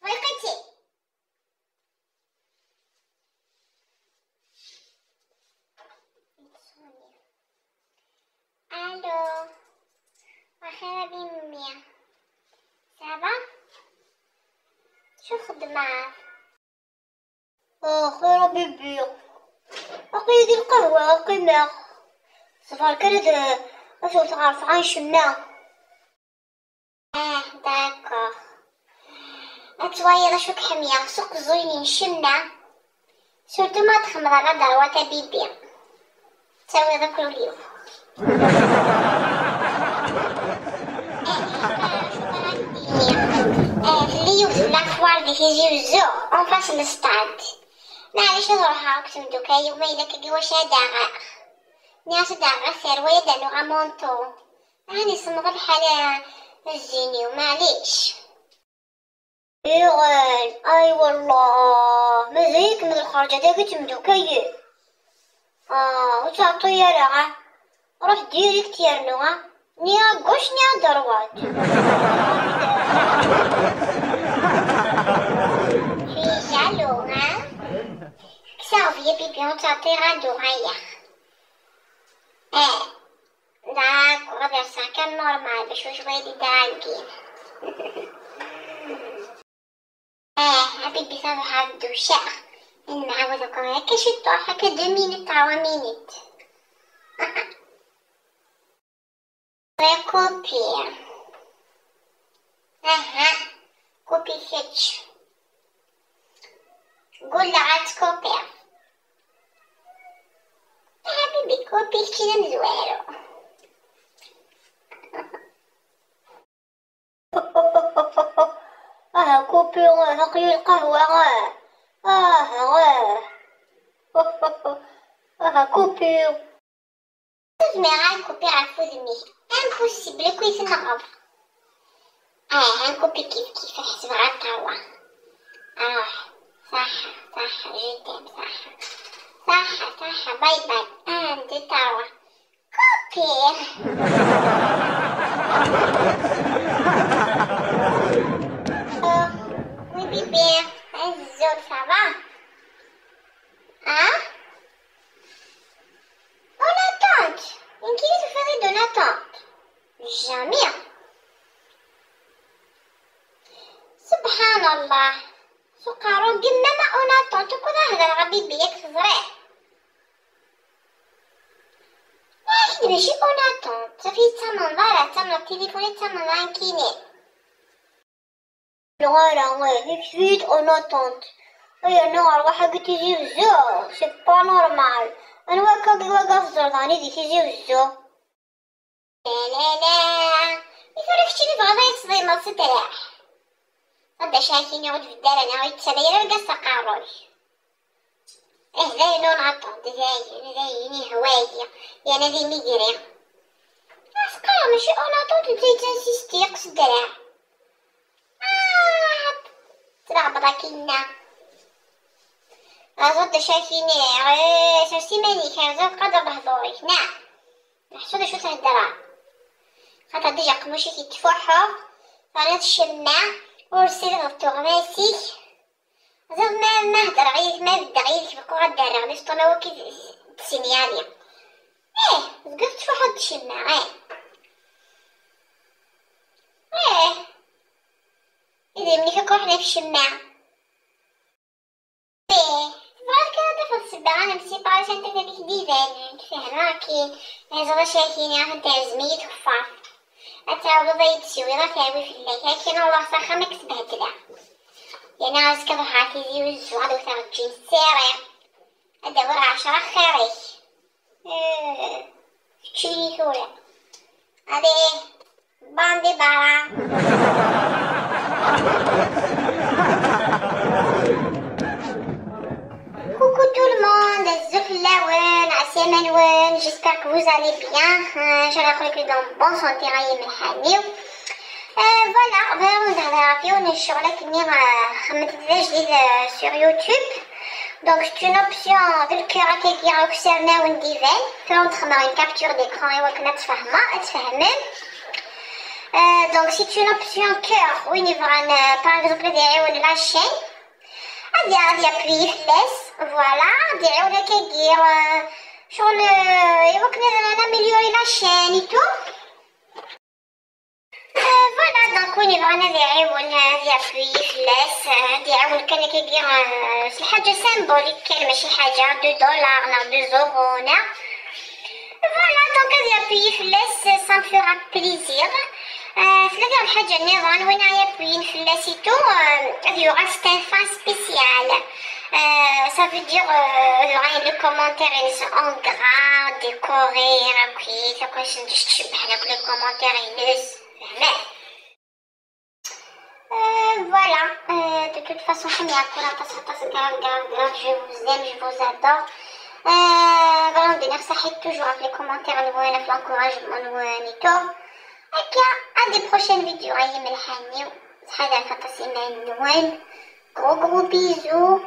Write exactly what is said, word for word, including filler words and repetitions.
Ɣiqiti. Allô. Axir a mmi. Ça va? Acu txeddmeḍ? Axir a bibi. Aql-iyi di lqahwa, qqimeɣ. Ṣber kan ad, ad wteɣ ɣer ṛefɛa n ccemma. Ah, d'accord. Ad twaliḍ acu k-ḥemmleɣ s uqeẓẓuy-nni n ccemma. Surtout ma txemmreḍ la droite a bibi. Tawiḍ akk ul-iw. Eh, eh, eh, acu ara k-d-iniɣ? Eh, tella yiwet n la foire di Tizi Uzzu, en face n stade. Maɛlic ad ruḥeɣ akked temdukal-iw, ma yella akka i wacu ad d-aɣeɣ. Nniɣ-as ad d-aɣeɣ aserwal, ad d-rnuɣ amanṭu. Ɛni semmeḍ lḥal a zzin-iw, maɛlic. Iɣen, ay wallah, mazal-ikem d lxerǧa dagi temdukal-ik. Ah, ur ttɛeṭṭi ara, ah. Ruḥ direct yernu, ah. Ni à gauche, ni à droite. Tu es jaloux, hein? Kkseɣ via bibi, ur ttɛeṭṭi ara d-uɣaleɣ. Eh. D'accord, ad rseɣ kan normal, bac ur cwiya di dagi. Eh, a bibi, ça va, ad dducaɣ. Nemɛawed akk, akka ciṭuḥ, akka deux minutes, trois minutes. Kupi. Aha, kupi kečč. Ggulleɣ ad tkupiḍ. A bibi, kupi kečč d amezwaru. Aha kupi, aha aql-iyi lqahwa, aha, aha. Aha kupi. Ur zmireɣ ara ad kupiɣ ɣef wudem-ik. Impossible akk i tenɣeḍ. Ah, ad nkupi kif kif, ḥesbeɣ ad terwa. Ah, صح، صح، je t'aime, صح. صح، صح، باي باي. Un, deux, trois. Kupi. Euh, oui, bébé. Azul, ça va? Hein? En attente. Nekk i tufiḍ-id en attente. Jamais. Subḥan Allah. S uqerru n yemma ma en attente, ukud ad hedreɣ a bibi, yak teẓriḍ. Yak-d mačči en attente, safi tettamneḍ ara, tettamneḍ tilifun, tettamneḍ ara nekkini. Ur ara, ih, yekteb-iyi-d en attente. Ay, yerna rrwaḥ-agi Tizi Wezzu, c'est pas normal. Anwa akka i waga teẓriḍ ɛni di Tizi Wezzu? La, la, la. I tura keččini tebɣiḍ ad yi-tesḍelmeḍ s draɛ? Ẓer d acu ara k-iniɣ, ur d-beddi ara, neɣ ur yettali ara urgaz s aqerruy. Eh, dayen en attente, dayen, dayen, ihwa-yi, yerna d imigri. Asqar, mačči en attente, netta yettinsisti, yeqqes draɛ. Ah, tleɣbeḍ akinna. Ẓer d acu ara k-iniɣ, eh, sers iman-ik, ẓer qader lehdur-ik, neɣ? Meḥsub d acu theddreḍ? Xaṭer déjà aqemmuc-ik yettfuḥu, terriḍ ccemma, ur ssidireḍ tuɣmas-ik. Ẓer ma, ma heddreɣ yid-k, ma beddeɣ yid-k, beqquɣ ad d-rreɣ les tonneaux-agi d, d, d signali. Ih, tezgiḍ tettfuḥuḍ-d ccemma, ih. Ih. Idrimen-ik akk ruḥen ɣef ccemma. Ih, tebɣiḍ kan ad tafeḍ ssebba ad nemsipari s anta tadist d-ibanen, fehmeɣ-k-in. Teẓriḍ acu ara k-iniɣ, atan terẓem-iyi tkeffart. Ad tɛawdeḍ ad yi-d-tessiwleḍ, ad terwi fell-ak. Akken ad ruḥeɣ s axxam ad k-sbehdleɣ. Yerna azekka ad ruḥeɣ ar Tizi Wezzu, ad wteɣ lǧin serré. Ad d-awiɣ ɛecra xir-ik. Eh, keččini tura. Allez, bandi bara. Coucou tout le monde, azul fell-awen, ɛeslama-nwen, j'espère que vous allez bien. Euh, je crois que dans bonne santé, ay imelḥaniw. Euh, voilà, bɣiɣ ad d-hedreɣ ɣef yiwen n ccɣel akkenni, euh, xedmeɣ-t d ajdid, euh, sur YouTube. Donc, c'est une option d lkir akkagi akk s arnawen d-iban. Tura ad xedmeɣ une capture d'écran i wakken ad tfehmeḍ, ad tfehmem. Euh, donc c'est une option cœur, win yebɣan, euh, par exemple, ad iɛiwen la chaîne, ad y- ad yappuyer fell-as, voilà, ad iɛiwen akkagi, euh, ccɣel, euh, iwakken ad améliorer la chaîne et tout. Euh, voilà, donc win yebɣan ad iɛiwen, euh, ad yappuyer fell-as, euh, ad iɛiwen kan akkagi, euh, s lḥaǧa symbolique kan, mačči ḥaǧa deux dollars neɣ deux euros neɣ. Voilà, donc ad yappuyer fell-as, ça me fera plaisir. Euh, tella diɣ lḥaǧa nniḍen, win ara yappuyen fell-as et tout, euh, ad yuɣal c'est un fan spécial. Euh, ça veut dire, euh, ad yuɣal les commentaires-ines en gras, décorés, akkit, akk asen tcebbeḥ akk les commentaires-ines. Fehmet? Euh, voilà. Euh, de toute façon, ḥemmleɣ-ken aṭas, aṭas, grave, grave, grave, je vous aime, je vous adore. Euh, voilà, d-iniɣ saḥit toujours ɣef les commentaires-nwen, ɣef l'encouragement-nwen et tout. Akka, à des prochaines vidéos, ay imelḥanen-iw. Ttḥadaret aṭas iman-nwen. Gros, gros bisous.